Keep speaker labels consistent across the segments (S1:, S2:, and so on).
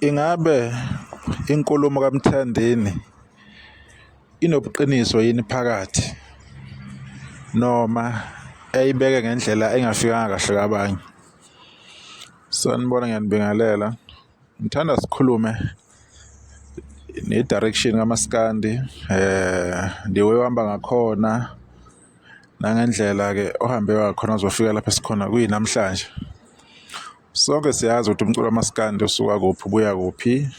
S1: Ingabe inkulumo kaMthandeni inobuqiniso yini phakathi noma eyibeke ngendlela engafikanga kahle kwabanye? Sanibona, ngiyanibingelela. Ngithanda sikhulume ne-direction kamaskandi the way ohamba ngakhona nangendlela-ke ohambe ngakhona wazofika lapha esikhona kuyinamhlanje. Sonke siyazi ukuthi umculo kamaskandi usuka kuphi ubuya kuphi,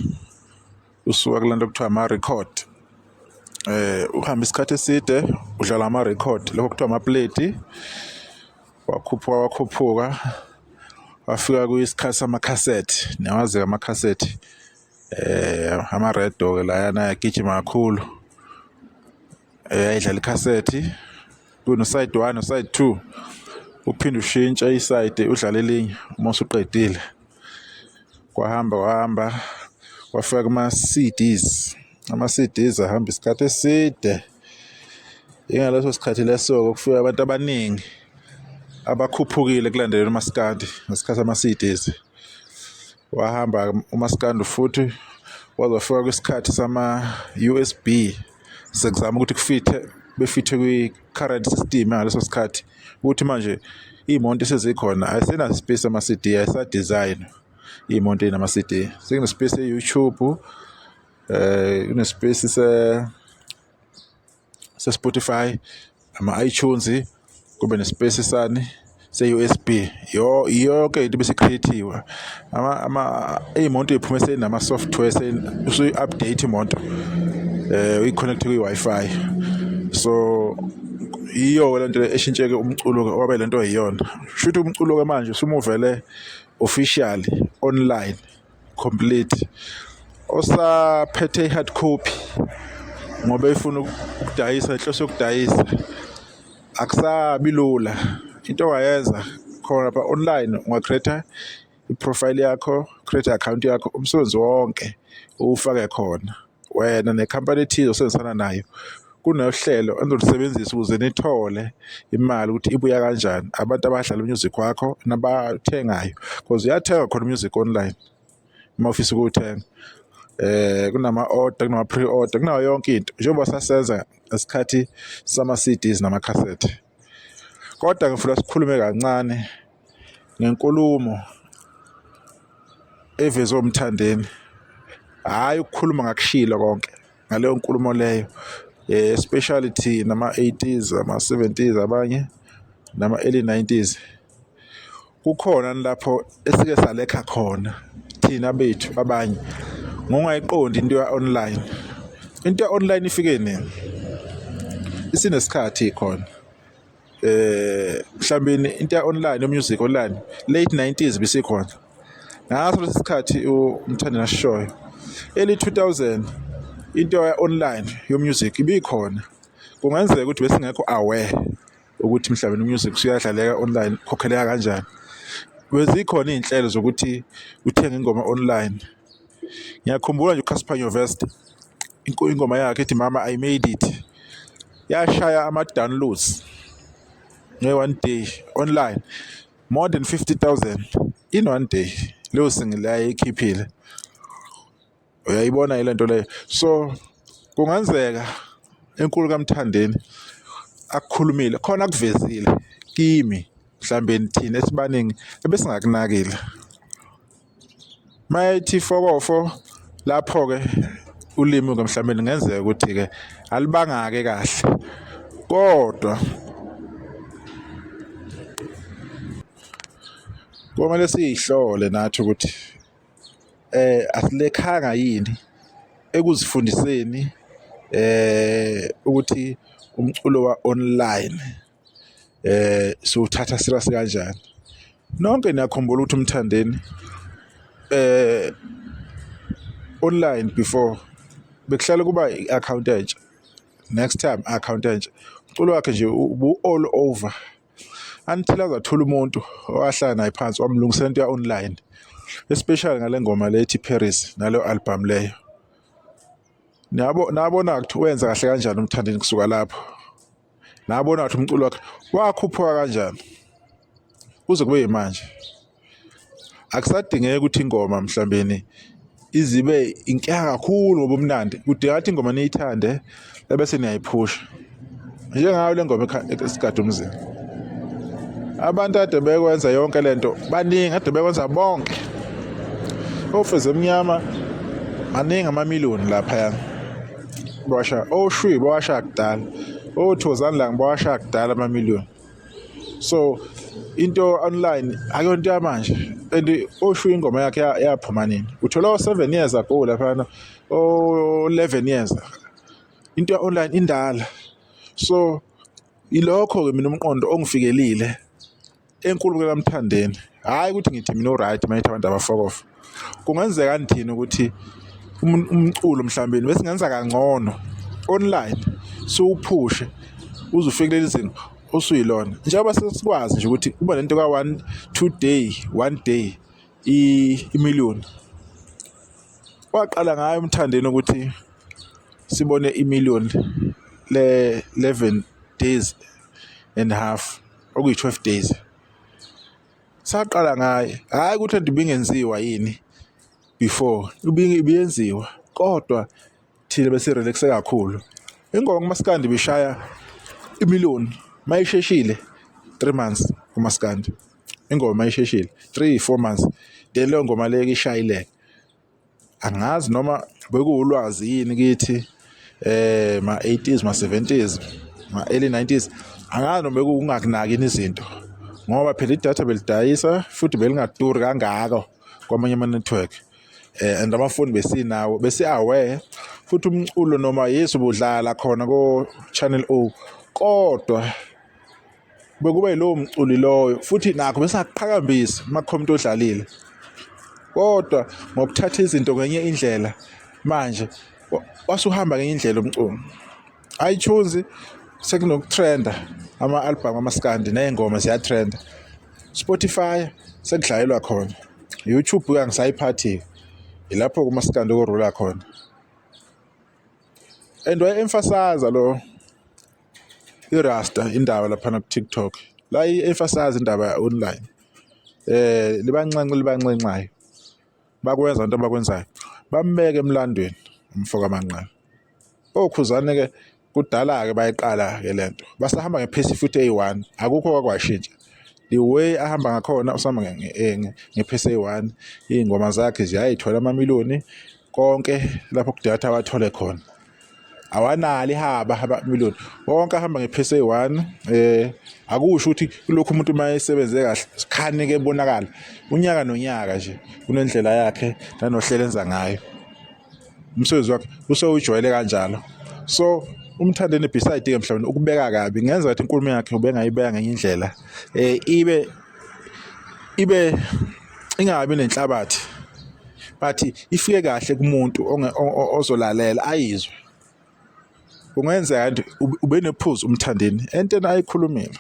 S1: usuka kule nto okuthiwa ama-record. Uhambe isikhathi eside udlala ama-record, lokho kuthiwa amapleti, wakhuphuka wakhuphuka wafika kwisikhathi samakhasethi, niyawazi-ke amakhasethi amaredo-ke layana ayagijima kakhulu. Ayidlala ikhasethi kuno-side one no-side two, uphinde ushintshe isayidi udlale elinye uma usuqedile. Kwahamba kwahamba kwafika kuma-C_Ds, ama-C_Ds ahamba isikhathi eside. Ingaleso sikhathi leso-ke kufika abantu abaningi abakhuphukile kulandelela umaskandi ngesikhathi sama-C_Ds. Wahamba umaskandi futhi waze wafika kwisikhathi sama-U_S_B sekuzama ukuthi kufithe befithe kwi-current system yangaleso sikhathi ukuthi manje iy'moto esezikhona ayisenaso ispace sama-C_D ayisa-design iy'moto ey'nama-C_D sekune-space e-YouTube kune-space se-Spotify, ama-iTunes, kube ne-space sani se-U_S_B yonke into ibisi-create-iwe. Iy'moto y'phume sey'nama-software usuyi-update imoto uyi-connect-e kwi-Wi-Fi. So yiyo-ke le nto le eshintshe-ke umculo-ke waba ile nto eyiyona. Shuthi umculo-ke manje usumuvele officially online complete. Osaphethe i-hard copy ngoba efuna ukudayisa inhloso yokudayisa akusabi lula. Into ongayenza khona lapha online unga-create-a i-profile yakho, create i-akhawunti yakho, umsebenzi wonke uwufake khona wena nekhampani ethize osebenzisana nayo. Kunohlelo enizolusebenzisa ukuze nithole imali ukuthi ibuya kanjani, abantu abadlala u-music wakho nabathengayo cause uyathenga khona u-music online uma ufisa ukuwuthenga. Kunama-order, kunama-pre-order, kunayo yonke into njengoba sasenza ngesikhathi sama-C_Ds namakhasethi. Kodwa ngifuna sikhulume kancane ngenkulumo evezwe uMthandeni, hhayi ukukhuluma ngakushilo konke ngaleyo nkulumo leyo especially thina ama-eighties, ama-seventies abanye nama-early nineties. Kukhona lapho esike salekha khona thina bethu abanye ngokungayiqondi into ya-online. Into ya-online ifike nini? Isinesikhathi ikhona. Mhlawumbe into ya-online music online late 90s bisikhona. Ngaso lesi sikhathi uMthandeni asishoyo early 2000 into ya-online yo-music ibikhona. Kungenzeka ukuthi besingekho aware ukuthi mhlawumbe u-music usuyadlaleka online ukhokheleka kanjani. Bezikhona iy'nhlelo zokuthi uthenge ingoma online. Ngiyakhumbula nje uCassper Nyovest ingoma yakhe ethi mama I made it yashaya ama-downloads nge-one day online more than 50,000 in one day leyo single ayikhiphile. Uyayibona le nto leyo? So kungenzeka enkulu kaMthandeni akukhulumile khona akuvezile kimi mhlawumbe thina esibaningi ebesingakunakile. Mayethi fokofo lapho-ke ulimi-ke mhlawumbe kungenzeka ukuthi-ke alibanga-ke kahle kodwa komele siyihlole nathi ukuthi asilekhanga yini ekuzifundiseni ukuthi umculo wa-online siwuthatha serious kanjani. Nonke niyakhumbula ukuthi uMthandeni online before bekuhlale kuba i-akhawunti entsha, next time i-akhawunti entsha. Umculo wakhe nje ubu-all over until aze athole umuntu owahlala naye phansi wamlungisela into ya-online, especially ngale ngoma le ethi Paris naleyo album leyo. Niyabo nabona ukuthi wenza kahle kanjani uMthandeni kusuka lapho. Nabona ukuthi umculo wakhe wakhuphuka kanjani kuze kube yimanje. Akusadingeki ukuthi ingoma mhlawumbeni izibe inkinga kakhulu ngobumnandi. Kudingeka ukuthi ingoma niyithande ebese niyayiphusha. Njengayo le ngoma esigada umzimba. Abantu ade bekwenza yonke lento baningi ade bekwenza bonke. Ofeze emnyama maningi amamiliyoni laphaya. Bawasha oshwi bawasha kudala. Othozani la ngibawasha kudala amamiliyoni. So into online akuyonto yamanje and osho ingoma yakhe yaphuma nini uthola o-7 years ago laphana o-11 years into ya-online indala. So ilokho-ke mina umqondo ongifikelile enkulu kaMthandeni. Hhayi ukuthi ngithi mina u-right uma ngithi abantu abafokofa. Kungenzeka nithini ukuthi umculo mhlawumbe besingenza kangcono online siwuphushe uze ufike kuleli zinga osuyilona. Njengoba sesikwazi nje ukuthi kuba nento ka-one two day one day imiliyoni. Waqala ngayo uMthandeni ukuthi sibone imiliyoni le-11 days and half okuyi-12 days. Saqala ngaye, hhayi ukuthi lento ibingenziwa yini before, ibiyenziwa kodwa thina besi-relax-e kakhulu. Ingoma kumaskandi ibishaya imiliyoni mayisheshile 3 months kumaskandi. Ingoma mayisheshile 3 4 months then leyo ngoma leyo ishayile. Angazi noma bekuwulwazi yini kithi ma-80s ma-70s ma-early 90s angazi noma bekungakunaki yini izinto ngoba phela idatha belidayisa futhi belingaduri kangako kwamanye ama-network. And amafoni besinawo besi-aware futhi umculo noma yes ubudlala khona ko-Channel O kodwa bekuba yilowo mculi loyo futhi nakho besingaqhakambisi uma kukhona umuntu odlalile. Kodwa ngokuthatha izinto ngenye indlela manje wasuhamba ngenye indlela umculo. iTunes sekunokutrenda ama-album amaskandi ney'ngoma ziyatrenda. Spotify sekudlalelwa khona. YouTube-ke angisayiphathi-ke, ilapho-ke umaskandi okurula khona. And waye-emphasize lo i-Rasta indaba laphana ku-TikTok la i-emphasize indaba ya-online libanxenxe libanxenxayo bakwenza into abakwenzayo bambeke emlandweni umfo kaManqele. Okhuzane-ke kudala-ke bayiqala-ke le nto basahamba ngephesi futhi eyi-one akukho okwakwashintsha. The way ahamba ngakhona usahamba ngephesi eyi-one iy'ngoma zakhe ziyayithola amamiliyoni konke lapho kudingeka ukuthi awathole khona. Awanalo ihaba amamiliyoni wonke ahamba ngephesi eyi-one akusho ukuthi kulokhu umuntu uma esebenze kahle sikhane-ke ebonakala unyaka nonyaka nje kunendlela yakhe nanohlelo enza ngayo. Umsebenzi wakhe usewujwayele kanjalo. So uMthandeni beside-ke mhlawumbe ukubeka kabi kungenzeka ukuthi inkulumo yakhe ubengayibeka ngenye indlela ibe ibe ingabi nenhlabathi but ifike kahle kumuntu ozolalela ayizwe. Kungenzeka nje ubenephuzu uMthandeni entweni ayikhulumile.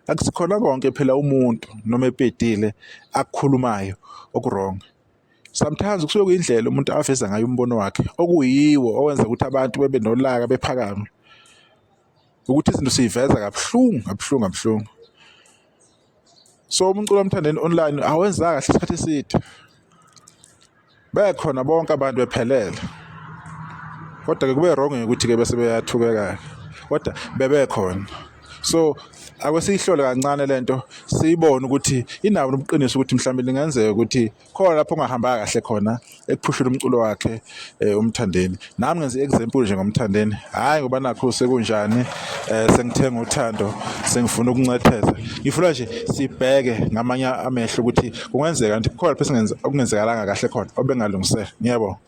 S1: Akusikhona konke phela umuntu noma epedile akukhulumayo oku-wrong. Sometimes kusuke kuyindlela umuntu aveza ngayo umbono wakhe okuyiwo owenza ukuthi abantu bebe nolaka bephakame. Ukuthi izinto siyiveza kabuhlungu kabuhlungu kabuhlungu. So umculo kaMthandeni online awenzanga kahle isikhathi eside. Bekhona bonke abantu bephelele. Kodwa-ke kube wrong ukuthi-ke bese beyathukeka-ke kodwa bebekhona. So ake siyihlole kancane lento siyibone ukuthi inabo ubuqiniso ukuthi mhlawumbe lingenzeka ukuthi khona lapho ongahambanga kahle khona ekuphusheni umculo wakhe uMthandeni. Nami ngenza i-example nje ngoMthandeni, hhayi ngoba nakhu sekunjani sengithenga uthando sengifuna ukuncetheza. Ngifuna nje sibheke ngamanye amehlo ukuthi kungenzeka ukuthi khona lapho okungenzekalanga kahle khona obengalungiseka. Ngiyabonga.